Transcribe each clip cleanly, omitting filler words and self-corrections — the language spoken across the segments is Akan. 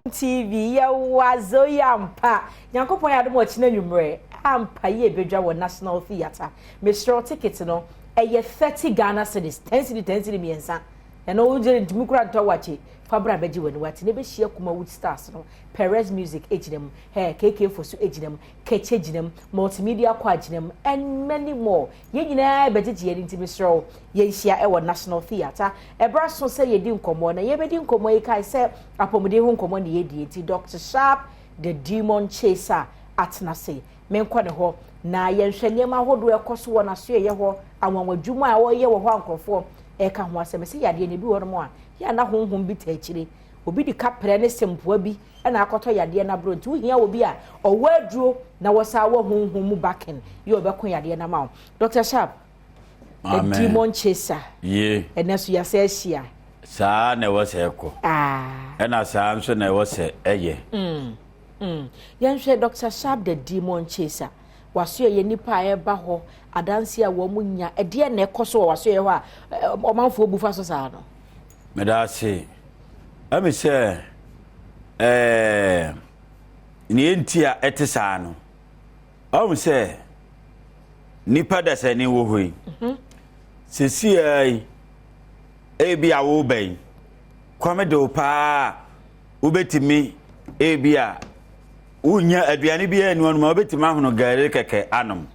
TV yɛwɔ adze yi ampa. Nyankopɔn yɛ adom ɔkyena anwummerɛ ampa yi ebedwa wɔ National Theatre. Mesrɛ wo, ticket no ɛyɛ 30 Ghana cedis, 10 cedi, 10 cedi mmiɛnsa. Ɛno wogye ntumi kora ntɔ wakye fa bra bɛgye w'ani wate na ɛbɛhyia Kumawood Stars no. Perez Music gyina mu, hey, KK Fosu gyina mu, Kɛkyɛ gyina mu, Multimedia Choir gyina mu and many more. Yɛn nyinaa bɛgyegye yɛn, nti mesrɛ wo, yɛnhyia ɛwɔ National Theatre. Ɛberɛ so sɛ yɛdi nkɔmmɔ na yɛbɛdi nkɔmmɔ yi, kae sɛ apɔmuden ho nkɔmmɔ ne yɛdi, nti Dr Sharp the Demon Chaser atena se menkɔ ne hɔ na yɛnhwɛ nneɛma ahodoɔ ɛkɔ so wɔ n'aso. Ɛyɛ hɔ anwanwadwuma a wɔyɛ wɔ hɔ a nkurɔfoɔ ɛka ho asɛm sɛ yadeɛ no bi wɔ nom a yɛ ana honhom bi ta akyire, obi de kaprɛ ne sempoa bi ɛna akɔtɔ yadeɛ no aborɔ. Nti wohia obi a ɔwɔ aduro na wɔsa wɔ honhom mu backing yɛ ɔbɛko yadeɛ no ama wo. Dr Sharp the Amen. Demon Chaser. Yie. Ɛnɛ so yɛsɛ ahyia. Saa na ɛwɔ sɛ ɛkɔ. Ah. Ɛna saa nso na ɛwɔ sɛ ɛyɛ. Yɛnhwɛ Dr Sharp the Demon Chaser waso yɛ nipa a ɛba hɔ, adanse a wɔn mu nya, ɛdeɛ na ɛkɔ so wɔ waso yɛ hɔ a ɔmanfoɔ bu fa so saa no. Meda ase. Ɛmi sɛ neɛ nti a ɛte saa no, ɔhu sɛ nipa dasani wɔ hɔ yi sesiaa yi, ebi a woba yi kɔm de wo paa, wobɛtumi ebi a wonya aduane bi anu anom a, wobɛtumi ahono gari kɛkɛ anom.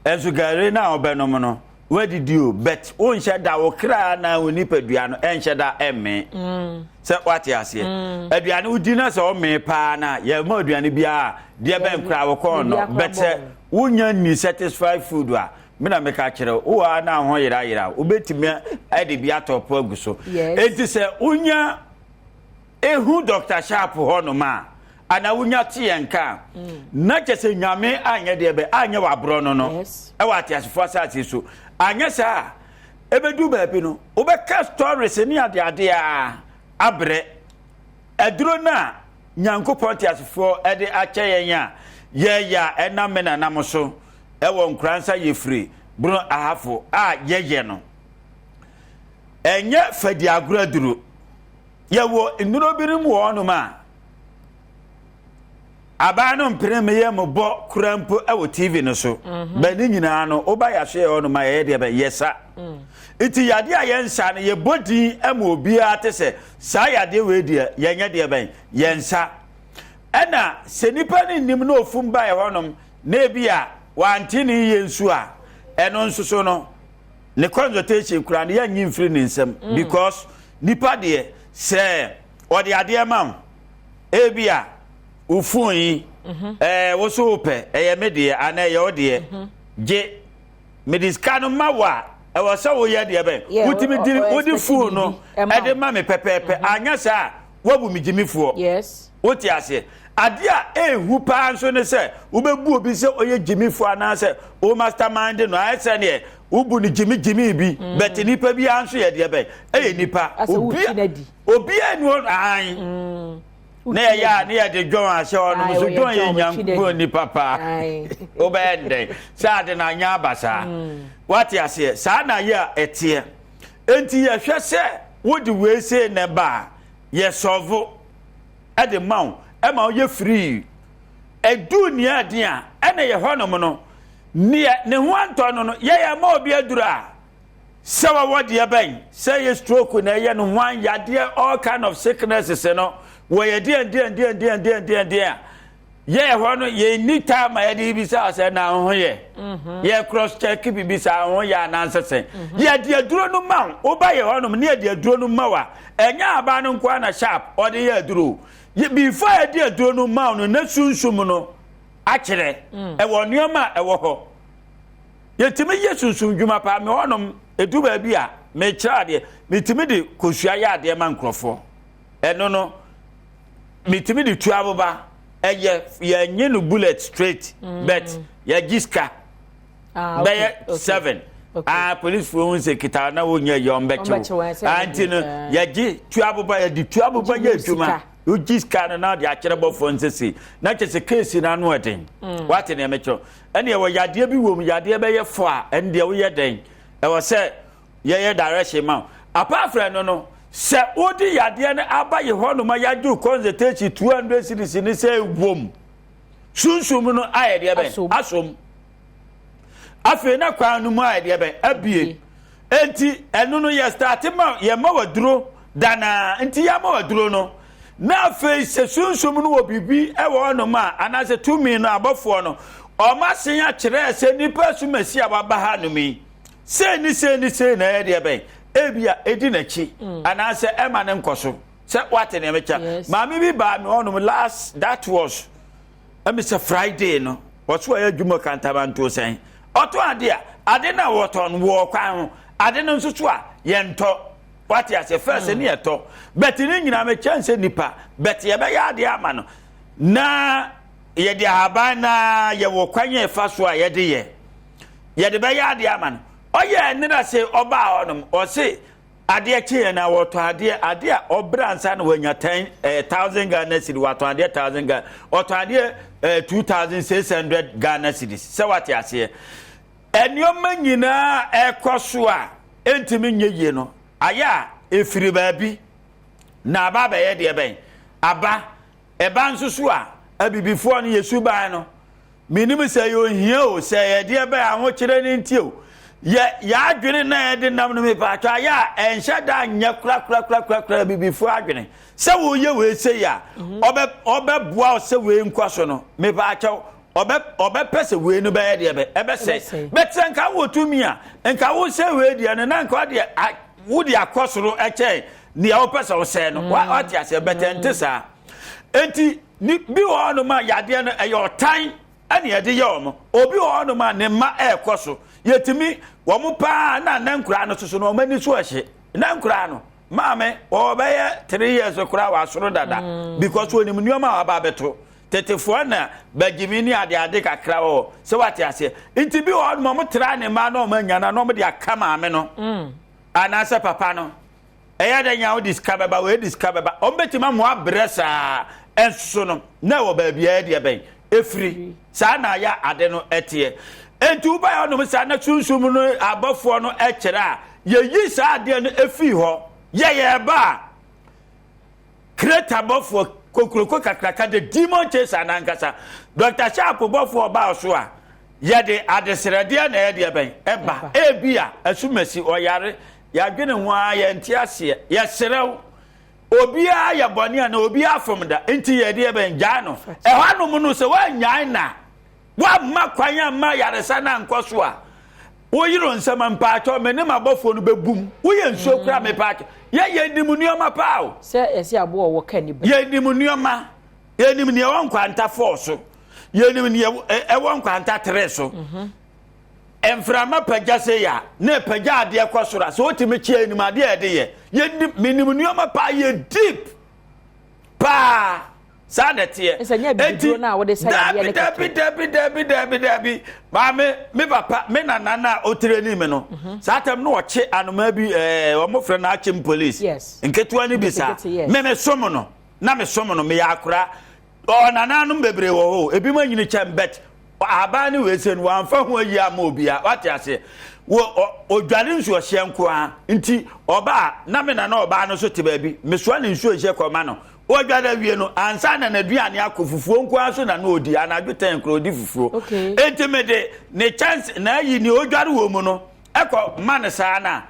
Ɛnso gari no a wobɛnom no, woadidi o, but wonhyɛ da, wo kra na wo nipadua no ɛnhyɛ da ɛmmee. Sɛ wate aseɛ, aduane wodi na sɛ ɔmee paa na yɛma aduane biara deɛ bɛn koraa wo kɔn no, biribiara but sɛ koraa. Wonya ni satisfied food a, me na meka kyerɛ wo, wowɔ a na ho yerayera, wobɛtumi ɛde bi atɔ po agu so. Enti sɛ wonya ehu Dr Sharp hɔnom a, anaa wonya te yɛn ka a, na kyɛ sɛ Nyame anyɛ deɛ bɛ anyɛ w'aborɔ no ɛwɔ ateasefoɔ asase so. Anyɛ saa a, ɛbɛdu baabi no, wobɛka stories ne adeade a abrɛ aduro no a Nyankopɔn teasefoɔ ɛde akyɛ yɛn a yɛyɛ a ɛnam me nanam so ɛwɔ Nkoransa, yɛfiri Bono Ahafo a yɛyɛ no, ɛnyɛ fadi agorɔ aduro. Yɛwɔ nnuro binom wɔ hɔnom a abaa no mpene me yɛ mo bɔ kura mpo ɛwɔ TV no so bɛ ne nyinaa no, woba yɛaso yɛ hɔnom a, yɛyɛ deɛ bɛ yɛsa. Nti yadeɛ a yɛnsa no, yɛbɔ din ma obiara te sɛ saa yadeɛ wei deɛ, yɛnyɛ deɛ bɛn yɛnsa. Ɛna sɛ nipa no nim na ofum ba yɛ hɔnom na ebi a wante ne yie nso a, ɛno nso so no, ne consultation kura no, yɛnyi mfiri ne nsam, because nipa deɛ, sɛ ɔde adeɛ ma wo, ebi a wo phone yi, wo so wopɛ, ɛyɛ me deɛ anaa ɛyɛ wo deɛ, gye mede sika no ma wo a, ɛwɔ sɛ woyɛ deɛ bɛn wotumi di wode expect phone no biribi ɛma ɛde wo. Ma me pɛpɛɛpɛ. Anyɛ saa a, woabu me gyimifoɔ. Wote aseɛ? Adeɛ a ɛɛhu paa nso ne sɛ wobɛbu obi sɛ ɔyɛ gyimifoɔ anaasɛ wo mastermind no, ayɛ sɛ neɛ wobu no gyimigyimi bi, but nipa biara nso yɛ deɛ bɛn, ɛyɛ nipa. Asɛ wotwi n'adi. Obiara ni hɔ ahan na yɛyɛ a ne yɛde dwɔn ahyɛ hɔ nom Aye, so wɔyɛ dwɔn yɛ dwɔn, wɔtwi Nyankopɔn n'adi. nipa paa. Wobɛyɛ ndɛn sɛ ade no anyɛ aba saa? Wate aseɛ? Saa na yɛ a ɛteɛ. Enti yɛhwɛ sɛ wode wei sei na ɛba a, yɛsɔvo ɛde ma wo, ɛma woyɛ free. Ɛduu nea ɛden a ɛna yɛ hɔnom no, neɛ ne ho antɔ no, yɛyɛ ma obi aduru a sɛ wɔwɔ deɛ bɛn, sɛ yɛ stroke na ɛyɛ no ho yadeɛ, all kind of sicknesses no, wɔyɛ deɛ deɛ deɛ deɛ deɛ deɛ deɛ a yɛyɛ hɔ no, yɛnni time a yɛde bisa sɛ na ho yɛ, yɛ cross check bibi saa ho yɛ anansɛ sɛ yɛde aduro no ma wo. Woba yɛ hɔnom ne yɛde aduro no ma wo a, ɛnyɛ aba no nko ara na Sharp ɔde yɛ aduro. Before yɛde aduro no ma wo no, na sunsum no akyerɛ ɛwɔ nneɛma a ɛwɔ hɔ. Yɛtumi yɛ sunsum dwuma paa. Me hɔnom edu baabi a mekyerɛ adeɛ, metumi de kosua yɛ adeɛ ma nkurɔfoɔ. Ɛno no, metumi de tu aboba ɛyɛ, yɛnye no bullet straight, but yɛgye sika bɛyɛ seven. Ah, polisifoɔ hu sɛ kita na wonyɛ yɛ, ɔmbɛkyew ɔmbɛkyew wɔn, sɛ ah, nti no yɛgye tu aboba, yɛde tu aboba Wogye yɛ mu adwuma. sika. Wogye sika no na ɔde akyerɛ bɔfoɔ nsese na kyɛ sɛ keesi no ano ɛden. Wate nea mekyerɛ? Ɛne ɛwɔ yadeɛ bi wɔ mu, yadeɛ bɛyɛ fo a, ɛne deɛ woyɛ dɛn, ɛwɔ sɛ yɛyɛ direction ma wo. Apart from no, Sɛ wode yadeɛ no aba yɛ hɔnom a yɛagye wo consultation 200 cedis ne sɛ wom. Sunsum no ayɛ deɛ bɛn? Asom. Afei na kwan no mu ayɛ deɛ bɛn? Abie. Enti ɛno no yɛ starte ma yɛma waduro danaa. Nti yɛama waduro no. Na afei sɛ sunsum no wɔ biribi wɔ hɔnom a anaasɛ tumi no abɔfoɔ no wɔn asen akyerɛ sɛ nipa asumasi a waba ha nom yi sei ne sei ne sei na ɛyɛ deɛ bɛn ebi a edi n'akyi mm. anaasɛ ɛma ne nkɔ so sɛ wate nea mekyɛ maame bi baa me hɔnom last that was ɛmi sɛ friday no wɔso ɔyɛ adwuma kantamanto sɛn ɔtɔn ade a ade no a wɔtɔn wɔ kwan ho ade no nso so a yɛntɔ wate ase first mm. ne yɛtɔ bɛte ne nyinaa mekyɛn sɛ nipa bɛte yɛbɛyɛ adeɛ ama no na yɛde ahaban na yɛwɔ kwan yɛ fa so a yɛde yɛ yɛde bɛyɛ adeɛ ama no ɔyɛ ne na se ɔbaa hɔnom ɔse adeɛ kyeeɛ na wɔtɔ adeɛ adeɛ a ɔbrɛ ansa na wanya ten eh, thousand Ghana cedi watɔn adeɛ thousand Ghana ɔtɔn adeɛ eh, 2600 Ghana cedis sɛ wate aseɛ nneɛma nyinaa ɛkɔ so a ɛntumi nyɛ yie no ayɛ a ɛfiri baabi na aba abɛyɛ deɛ bɛn aba ɛba nso so a abibifoɔ no yɛ suban no Menim sɛ ɛyɛ ohia o, sɛ ɛyɛ deɛ bɛyɛ ahokyerɛ no nti o, yɛ yɛadwene na yɛde nam no mepatwa ayɛ a ɛnhyɛ da nyɛ korakorakorakorakora bibifoɔ adwene sɛ woyɛ wei sei a mhm. ɔbɛ ɔbɛboa wo sɛ wei nkɔ so no mepatwa ɔbɛ ɔbɛpɛ sɛ wei no bɛyɛ deɛ bɛ ɛbɛsɛ bɛtɛ nka wɔ tumi a nka wo sɛ wei deɛ no na nka ɔdeɛ wode akɔ soro ɛkyɛn nea wopɛ sɛ wosɛe no mm. wate aseɛ bɛtɛ nte saa enti Ni bi wɔ hɔnom a yadeɛ no ɛyɛ ɔtan ɛna yɛde yɛ wɔn. Obi wɔ hɔnom a ne mma ɛrekɔ so. Yɛtumi wɔn paa na ne nkoraa no soso no wɔn ani so ɛhye. Ne nkoraa no maame wɔbɛyɛ 3 years koraa wasoro dada mm. because onim nneɛma a waba abɛto. Tetefoɔ na bagyimi ne ade ade kakra wɔ hɔ sɛ wate aseɛ. Nti bi wɔ hɔnom wɔn tra ne mma na wɔn anya na wɔn de aka maame no mm. anaasɛ papa no. Ɛyɛ dɛ nya wode sika bɛba, wei de sika bɛba. Wɔn bɛtumi ama wabrɛ saa. Ɛnso no, na ɛwɔ baabi a ɛdeɛ bɛn ɛfiri. Saa na ayɛ ade no ɛteɛ. Enti wobaeɛ hɔnom saa na sunsum no abɔfoɔ no ɛkyerɛ a, yɛyi saa adeɛ no ɛfiri hɔ. Yɛ yɛba a, kreta bɔfoɔ kokuroko kakraka the demon chaser n'ankasa. Dr. Sharp bɔfoɔ ɔbaa so a, yɛde adesrɛdeɛ na ɛdeɛ bɛn ɛba. Ebia asumasi ɔyare Yɛadwene ho ara, yɛnte aseɛ. Yɛserɛ wo, obiara yɛ bɔne a na obiara fom da, nti yɛ deɛ bɛn, gyae no. Ɛhɔ anom no, sɛ woannyae no a, woamma kwan amma ayaresa no ankɔ so a, woyere nsɛm a, mpaatwɔ, me ne m'abɔfoɔ no bɛbum. Woyɛ nsuo koraa, mepaatwɔ. Yɛ yɛnim nneɛma paa o. Sɛ yɛse aboa ɔwɔ ka ni bɛ. Yɛnim nneɛma. Yɛnim nea ɛwɔ nkwanta four so. Yɛnim nea ɛwɔ nkwanta three so. Mm -hmm. Mframa pagya sei a, na ɛpagya adeɛ kɔ soro a, sɛ wotumi kye anim adeɛ a yɛde yɛ. Yɛnim, menim nneɛma paa, yɛ deep paa. Saa na ɛteɛ. Ɛsɛ nyɛ bibiduro no a wode sa yadeɛ ne kɛkɛ. Dabi, dabi, dabi, dabi, dabi. Maame, me papa, me nana na ɔtireni me no. Mhm. Saa tam no ɔkye anomaa bi, ɛɛ, wɔn frɛ no akyem police. Yes. Nketewa no bi saa. Me me som no, na me som no, meyɛ akora. Ɔɔ nananom bebree wɔ hɔ o, ebinom anyini kyɛn but ahaban ne wei sei no wɔamfa ho ayi amma obiara, wate aseɛ. Wɔ ɔ odware nsuohyeɛ nko ara nti ɔba a na me nana ɔbaa no nso te baabi, mesoa ne nsuohyeɛ kɔma no. Ɔdware awie no ansa na n'aduane akɔ fufuo nko ara nso na na ɔdi, anadwo tɛn koraa ɔdi fufuo. Okay. Enti mede ne kyɛnse n'ayi nea ɔdware wɔ mu no ɛkɔ ma no saa na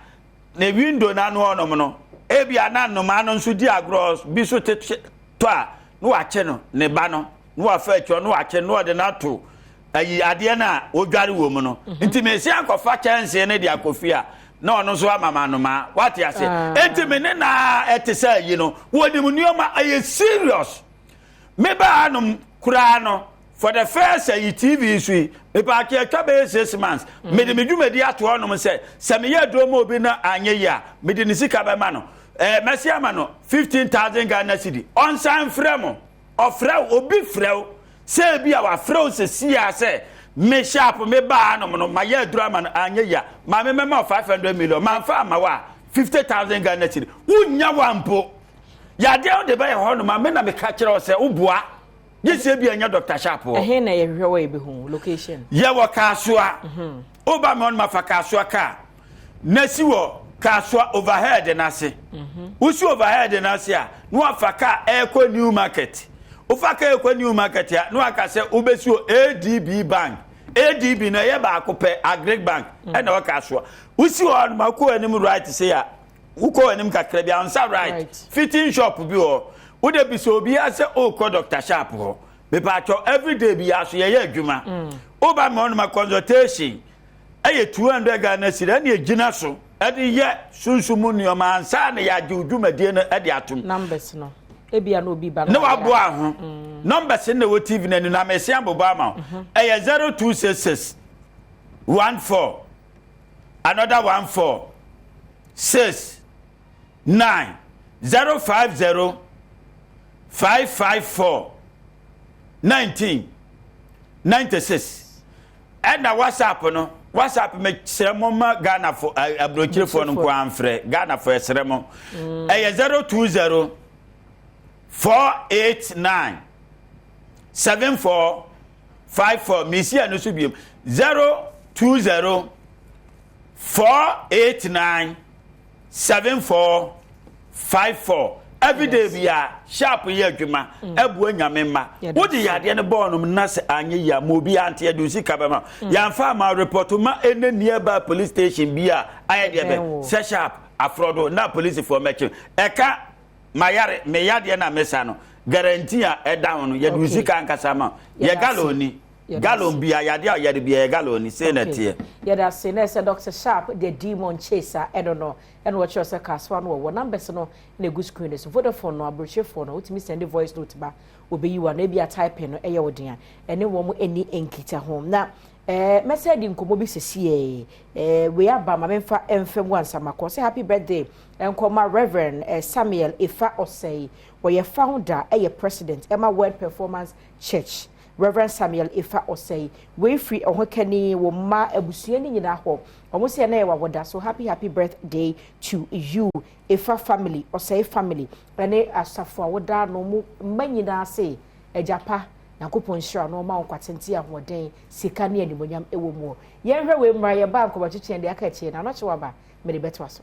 ne window no ano hɔnom no ebia na nnomaa no nso di agorɔ bi so te tɔ a na wakye no ne ba no na wafa akyi na wakye no na ɔde no ato ayi adeɛ no a wɔdware wɔ mu no mhm. nti mesi akɔfa kyɛnsee no de akɔ fie a na ɔno nso ama ma anomaa wate ase ah. nti me ne na ɛte sɛ ayi no wɔnim nneɛma ɛyɛ serious me ba anom koraa no for the first ayi tv so yi mepɛ atwa bɛyɛ 6 months mede me dwumadi ato hɔnom sɛ sɛ meyɛ aduro ma obi na anyɛ yi a mede ne sika bɛma no mɛsi ama no 15,000 Ghana cedi ɔnsan frɛ mo. Ɔfrɛ wo, obi frɛ wo sɛ ebi a wafrɛ wo sɛ sia sɛ me sharp me baa anom no mayɛ aduro ama no anyɛ yi a maame mɛma wo 500 million mamfa ama wo a 50,000 Ghana cedi wonya wa mpo yadeɛ wo de bɛyɛ hɔ nom a me na meka kyerɛ wo sɛ woboa gye sɛ bi anya Dr. Sharp hɔ. Ɛhe na yɛhwehwɛ wɔ yɛbɛhu location? Yɛwɔ Kasoa. Woba me hɔ nom afa Kasoa kaa na si wɔ. Kasoa overhead no ase. Wosi overhead no ase a, na wafa kaa ɛrekɔ New Market. Wofa kaa ɛrekɔ New Market a, na waka sɛ wobɛsi wɔ ADB Bank. ADB no ɛyɛ baako pɛ, Agric Bank, ɛna ɛwɔ Kasoa. Wosi hɔ nom a, wokɔ anim right sei a, wokɔ anim kakra bi a, nsa right, fitting shop bi wɔ hɔ. Wode bisa obiara sɛ wokɔ Dr. Sharp hɔ. Mepatwɔ, everyday biara so yɛyɛ adwuma. Woba me hɔ nom a, consultation ɛyɛ 200 Ghana cedi ɛna egyina so ɛde yɛ sunsun mu nneɛma ansa na yɛagye wo dwumadie no ɛde atom. Numbers no ebia na obi ba na waboa ho. Numbers no na ɛwɔ TV no anim na mesia bobɔ ama wo. Ɛyɛ 0266 14 another 14 6 9 050 554 19 96. Ɛna WhatsApp no, WhatsApp mesrɛ mo ma Ghanafo aburokyerefoɔ no nko amfrɛ Ghanafo, ɛsrɛ mo. Ɛyɛ 020 489 74 54. Mesi ɛno so biom, 020 489 7454. Everyday bia Sharp yɛ adwuma ɛboa Nyame mma. Wode yadeɛ no bɔɔ nom na sɛ anyɛ yie a, ma obi ante yɛde wo sika bɛma. Yɛamfa ama report ma ɛnɛ nearby police station bi a ayɛ deɛ bɛ sɛ Sharp aforɔdo na polisifoɔ mɛkye ɛka mayare me yadeɛ na mesa no guarantee a ɛda ho no, yɛde wo sika ankasa ma yɛ gallon ni gallon bia yadeɛ a yɛde bia yɛ gallon ni sei na ɛteɛ. Yɛda ase. Na ɛsɛ Dr Sharp the Demon Chaser ɛno no ɛna wɔkyerɛ sɛ Kasoa no wɔwɔ. Numbers no na egu screen no so. Vodafone no, aburokyefoɔ no, wotumi send voice note ba, obeyi wa na ebi a typing no ɛyɛ wo den a, ɛne wɔn ani nkita ho. Na mɛsɛ di nkɔmɔ bi sisi wei aba ma memfa mfam wansamakɔ sɛ happy birthday nkɔma Reverend Samuel Efa Ɔsɛe. Wɔyɛ founder, ɛyɛ president ɛma World Performance Church. Reverend Samuel Efa Ɔsɛe, wei firi ɔho wɔ mma abusua no nyinaa hɔ. Wɔn sɛ ɛna yɛ wɔ so happy, happy birthday to you, Efa family, Ɔsɛe family, ɛne asafo a wɔda no mu mma nyinaa se agyapa Nyankopɔn nhyira no ɔma wo nkwatente, ahoɔden, sika ne animonyam ɛwɔ mu. Yɛnhwɛ wei mmra yɛba nkɔmɔkyekyɛ deɛ aka akyire na anɔkye waba mede bɛtoa so.